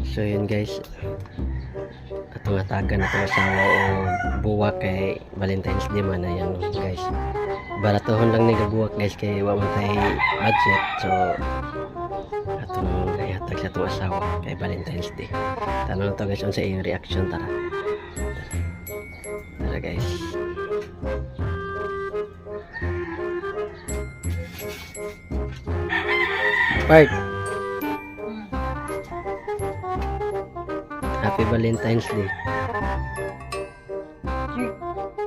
So yun, guys. Atong hatagan atong asawa og buwak kay Valentine's Day man na yan, guys. Baratohon lang ni buwak, guys, kay wa man tay budget. So atong ihatag sa atong asawa kay Valentine's Day. Tanong to, guys, unsa iyong reaction. Tara. Tara. Tara, guys. Part. Happy Valentine's Day.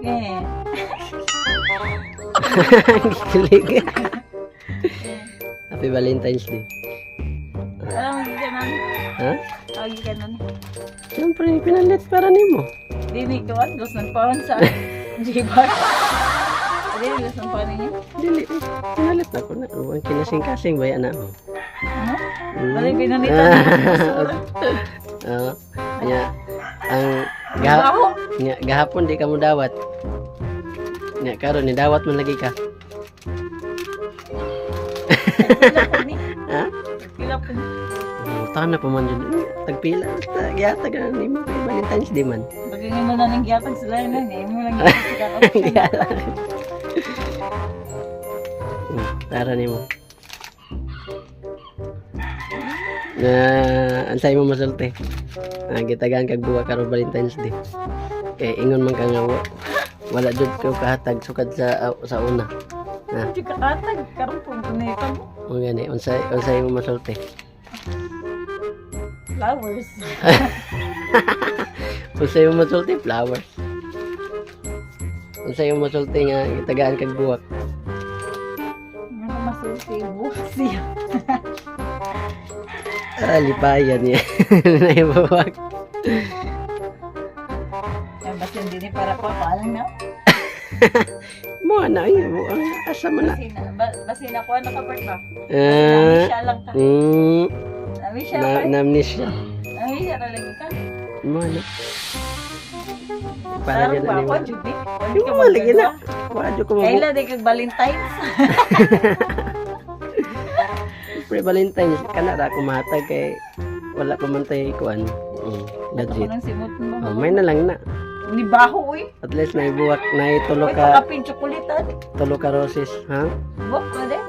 Eh. Kilig. Happy Valentine's Day. Alam mo, ka nun. Ha? Lagi ka nun. Siyempre, pinalit para nimo. Dini ka wan, gusto ng paon sa G-bar. Dini, gusto ng paon ninyo. Dili, eh. Pinalit na ko na. Oh, ang kinasing-kasing baya na. Oh. Ano? Mm. Bali, pinalitan. Oo. Nya, ang gaha, Baho. Nya, gahapon di ka mo dawat. Nya, karon ni dawat man lagi ka. Pila po ni. Ha? Pila po ni. Oh, tana pa man jud. Tagpila basta gihatag na nimo kay Valentine's Day man. Bagay nga mo na nang gihatag sila yun. Eh. Mo lang gihatag. Tara nimo. Na unsay mo masulti? Ah, gitagaan kag buwa karon Valentine's Day. Kay ingon man ka nga wala jud ko kahatag sukad sa una. Ah, Hindi ka katag. Karon po nito. mo gani, unsay mo masulti? Flowers. Unsay mo masulti? Flowers. Unsay mo masulti nga gitagaan kag buwak? Nga ko masulti. Buhok siya. Ah, lipayan niya. Naibuwak. Ay, basta hindi ni para ko. Paalang na. Mo na ay mo ang asa man na. Basta na kuha nakapart ba? Ah, Namisya lang ka. Namisya na ka. namnesia. Namisya na lagi ka. Mo na. Para Sarap dyan ba na ako, nimo. Judy? Wala ka Mo lagi na. magagawa. Wa jud ko mo. Kaila di kag Valentine's. Pre Valentine's kana ra ako mahatag kay wala pa man tay kuan. Ako Budget. nang simot mo. Oh, may na lang na. Ni baho uy. At least naibuwak na tulo Uy, ka pakapin chocolate ah. tulo ka roses, ha? Buwak na din.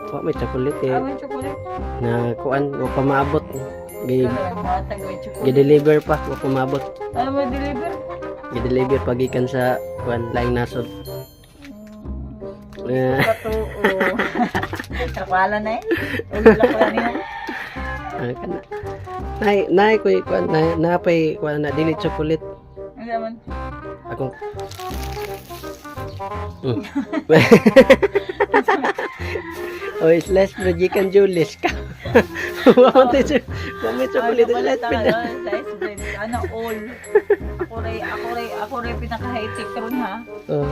Wa may chocolate eh. Amin chocolate. Na kuan wa pa maabot. Gi Ikaw na lang matag may chocolate. gi-deliver pa, wa pa maabot. Ano mo deliver? Gi-deliver pa gikan sa kuan laing nasod. Eh, Kato o. Trakwala na eh. Wala ko na niyo. Ah, kana. Nay, nay koy kuan na napay kuan na dili chocolate. Ano naman? Akong. Oy, slice bread gikan Julius ka. Wa may chocolate, slice bread. Ano, slice bread. Ano, all. Ako ray pinaka high-tech ron ha. Oh.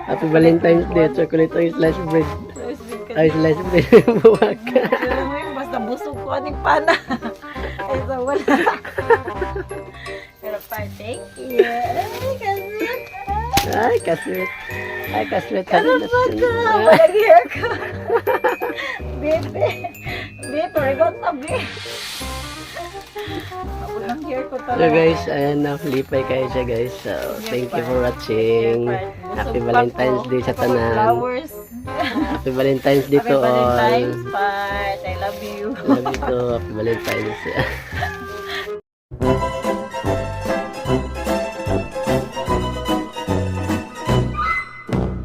Happy Valentine's Day, chocolate oy slice bread. Slice bread ka. Ay, slice bread buwak. Pero mo yun, basta busog ko aning pana. Ay, so wala. Pero pa, thank you. Ay, kasweet. Ay, kasweet. Ay, kasweet. Ano ba ka? Walang hair ka. Bebe. Bebe, forgot na, be. Ako ng hair ko So talaga. guys, ayan na, lipay kayo siya, guys. So, thank you for watching. Happy Valentine's Day sa tanan. Flowers. Happy Valentine's Day Happy to all. Valentine's, Pat. I love you. Love you too. Happy Valentine's.